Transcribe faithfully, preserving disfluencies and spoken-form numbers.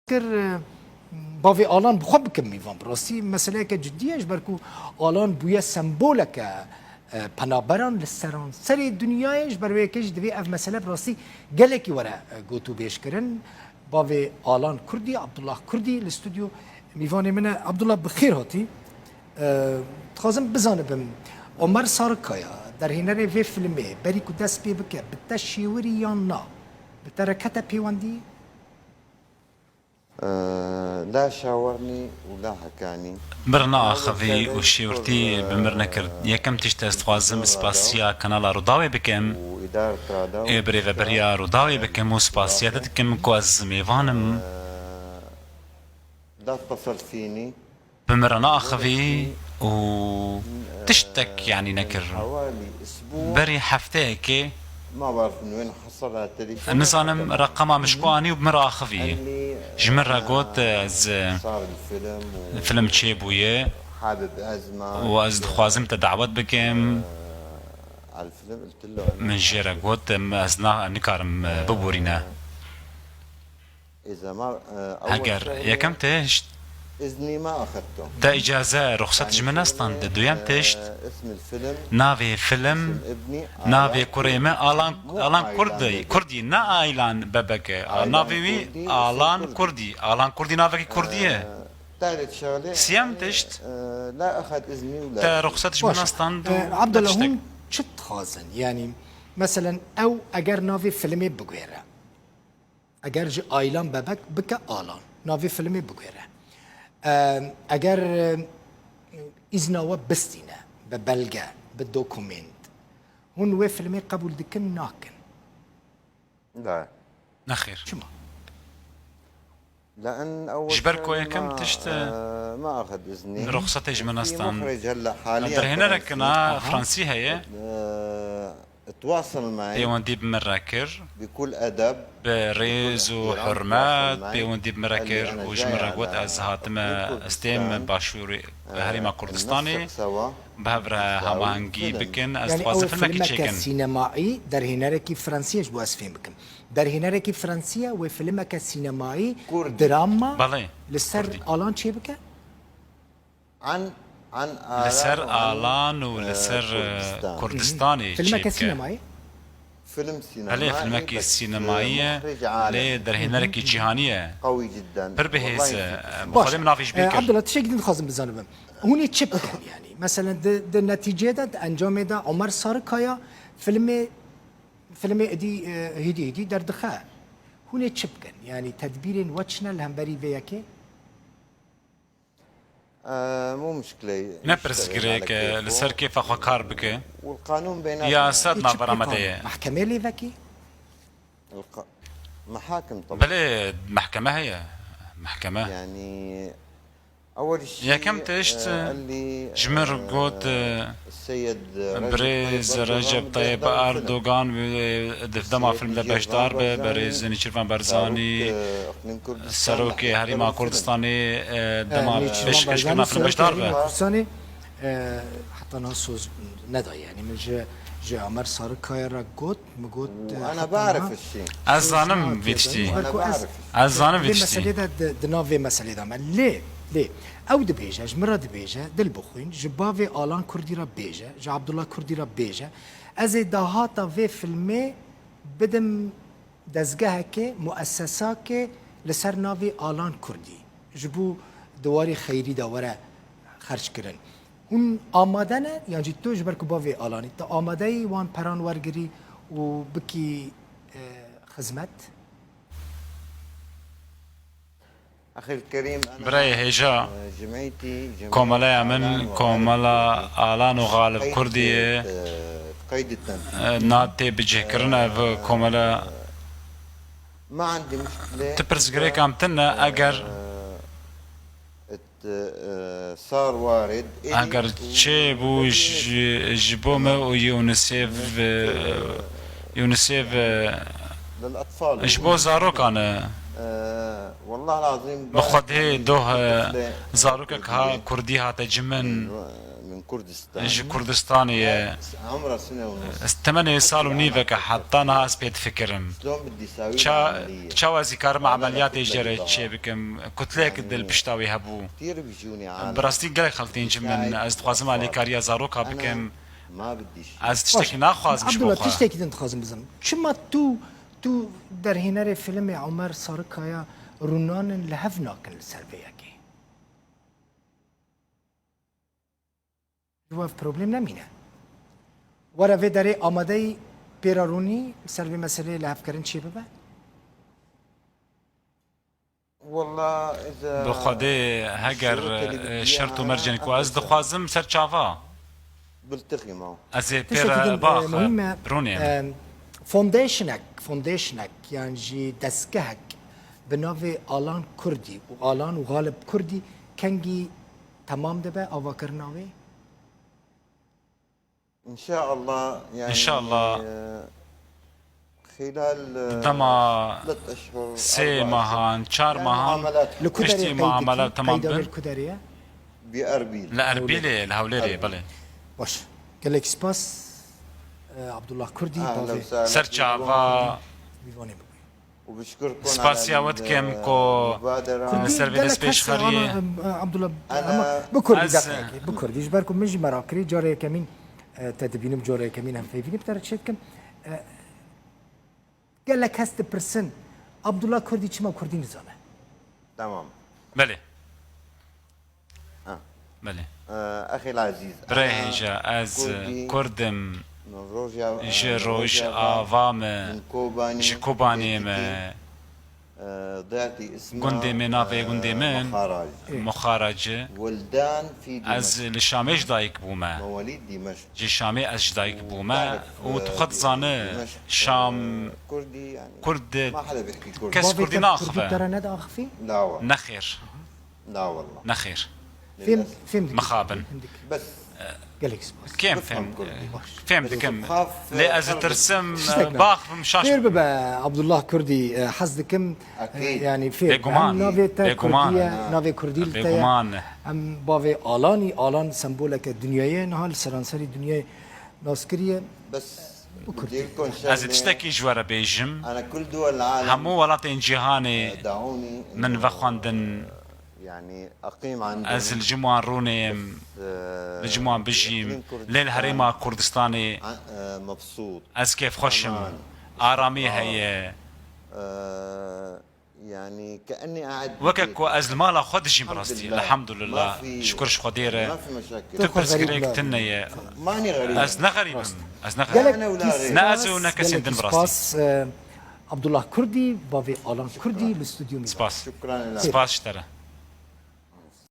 kir, e, bavê Alan bi xwe bikim mîvan. Bi rastî meseleyeke cidî ye, ji ber ku Alan bûye semboleke, e, penaberan li seranserê dinyayê. Ji ber wê yekê jî divê ev mesele bi rastî gelekî were, e, gotûbêjkirin. Bavê Alan Kurdî, Abdullah Kurdî li stûdyo mîvanê min e. Abdullah, bi xêr hatî. E, dixwazim bizanibim, Omer Sarikaya, derhênerê vê filmê, berî ku dest pê bike, bi te şêwirî yan na? Bi te re kete pêwendî? La şawerni û la hekanî. Mir neaxivî û şêwirtî bi mir nekir. Yekem tişt ez dixwazim spasiya kanala Rûdawê bikim. Ê birêveberiya Rûdawê bikim û spasiya te dikim ku ez mêvan im. La tetasel fînî. Bi min re neaxivî û tiştek, yanî, nekir. Berî hefteyekê nizanim reqema min ji ku anî û bi min re axivî. Ji min re got, ez film çêbûye û ez dixwazim te dawet bikim. Min jê re got, ez na-, nikarim biborîne. Heger yekem tişt te îcaze, ruxset ji min nestand, duyem tişt navê film, navê kurê me Alan, Alan Kurdî, Kurdî, ne Aylan Bebek e. Navê wî Alan Kurdî. Alan Kurdî navekî Kurdî ye. Siyem tişt te ruxset ji min nestand û... Baş. E, Abdullah, hûn çi dixwazin? Yanî, meselen, ew eger navê filmê biguhêre, eger ji Aylan Bebek bike Alan, navê filmê biguhêre. Em, eger, em, îzna we bistîne, bi belge, bi dokumênt, hûn wê filmê qebûl dikin, nakin? La. Nexêr. Çima? Ji ber ku yekem tişt, e, ruxsetê ji min nestan. Derhênerek na Fransî heye. Pêwendî bi min re kir. Bi rêz û hurmet pêwendî bi min re kir û ji min re got, ez hatime, ez têm Başûrê Herêma Kurdistanê, bi hev re hemahengî bikin, ez dixwazim filmekî çêkin. Sînemayî, derhênerekî Fransî ye, ji bo ez fêm bikim. Derhênerekî Fransî ye, wê filmeke sînemayî, drama li ser Alan çêbike? Li ser Alan û li ser, e, Kurdistanê çêbike. Filmeke sînemayî? Belê, filmekî sînemayî ye, lê derhênerekî cîhanî ye. Pir bihêz e. Baş. Xwedê min navê jî bê kir. E, Abdullah, tiştekî din dixwazim bizanibim. Hûn ê çi bikin yanî? Meselen di, di netîceyê de, di encamê de Omer Sarikaya filmê, filmê êdî, e, hêdî hêdî derdixe. Hûn ê çi bikin? Yanî tedbîrên we çi ne li hemberî vê yekê? Ne pirsgirêk e, li ser kêfa xwe kar bike. Yasat navbera me de ye. Mehkemê lê vekî? Belê, mehkeme heye. Mehkeme. Yekem tişt, ji min re got, e, birêz Recep Tayyip Erdogan, e, di dema film de beşdar be, berêz Nêçîrvan Barzanî, Serokê Herêma Kurdistanê, e, dema pêşkêşkirina film beşdar be. Kurdistanê, e, heta niha soz nedaye. Yanî min ji, ji Amer Sarikaya re got, min got, e, heta niha soz nedaye. Ez zanim vî tiştî. Ez zanim vî tiştî. Vê meselê de, di, di nav vê meselê de me. Lê, lê, ew dibêje, ji min re dibêje, dil bixwîn, ji bavê Alan Kurdî re bêje, ji Abdullah Kurdî re bêje, ez ê dahata vê filmê bidim dezgehekê, muessesakê li ser navê Alan Kurdî, ji bo di warê xeyrî de were xerckirin. Hûn amade ne? Yan jî tu ji ber ku bavê Alanî, tu amade yî wan peran wergirî û bikî, e, xizmet? Birayê hêja, komeleya min, komela Alan û Xalib Kurdî ye. E, na tê bicihkirin ev komele. Ti pirsgirêkan tune, eger, eger çêbû ji, ji bo me û UNICEF, e, UNICEF, e, ji bo zarokan e. Bi Xwedê doh, e, zarokek ha Kurdî hate ji min. Kurdistan. Ji Kurdistanê ye. Umra sene û nus. Ez temenê sal û nîveke heta niha ez pê difikirim. Şlon bidî sawî Ça-, ameliye. Çawa ez ê karim Wana emeliyatê ji derê çê bikim? Kutleyek dil pişta wê hebû. Bi rastî gelek xelk tên ji min. Ez dixwazim alîkariya zaroka bikim. Ez tiştekî naxwazim ji bo xwe. Abdullah, tiştekî din dixwazim bizim. Çima tu, tu derhênerê fîlmê Omer Sarikaya rûnanin li hev nakin li ser vê yekê? Ji bo ev problem nemîne. Were vê derê amadeyî pêra rûnî li ser vê meseleyê lihevkirin çê bibe? Bi Xwedê heger, e, şert û mercên ku ez dixwazim ser çava. Ez ê pê re bax, e, rûnêm. Foundationek, foundationek, yan jî destgehek bi navê Alan Kurdî û Alan û Galip Kurdî kengî temam dibe avakirina wê? İnşallah, yani, İnşallah. E, xilal, e, Dema sê mehan, çar mehan, piştî muamele temam bin. Li Erbilê, li Hewlêrê, belê. Baş. Gelek spas, e, Abdullah Kurdî, bavê. Ser çava. Spasiya we dikim ku li ser vê destpêşxeriyê. Abdullah, bi kurdî, deqeyekê, bi kurdî, ji ber ku min jî merak kirî, cara yekemîn, e, te dibînim, cara yekemîn em pêvînî bi te re çêdikim. E, gelek kes dipirsin, Abdullah Kurdî çima kurdî nizane? Tamam. Belê. Ha. Belê. Ee, exîl Ezîz, Birayê hêja, ez Kurd im, ji Rojava me, ji Kobanê me. Gundê me, navê gundê min Muxarac. Ez li Şamê ji dayik bûme. Ji Şamê ez ji dayik bûme û tu xwe dizane Şam Kurd, kes Kurdî naxive. Nexêr. La wallah. Nexêr. Fêm, fêm dikim. Mixabin. Fêm dikim. Bes. Gelek spas. Kêm fêm, fêm dikim. Lê ez ditirsim, baxivim şaş. Fêr bibe, Abdullah Kurdî, e, hez dikim, e, yani fêr. Bêguman. Navê te Kurdî ye, navê Kurdî li te ye. Bêguman. Em bavê Alanî, Alan semboleke dinyayê, niha li seranserî dinyayê nas kiriye. Bes. Ez ê tiştekî ji we re bêjim. Hemû welatên cîhanê min vexwendin. Ez li cim wan rûnêm, li cim wan bijîm. Lê li herêma Kurdistanê ez kêfxweş im. Aramî heye. Weke ku ez li mala xwe dijîm bi rastî. Elhamdulillah. Şukur ji Xwedê re. Tu pirsgirêk tune ye. Ez ne xerîb im. Ez ne xerîb im. Ne ez û ne kesên din bi rastî. Spas, e, Abdullah Kurdî, bavê Alan Kurdî li stûdyo me. Spas. Spas ji te re.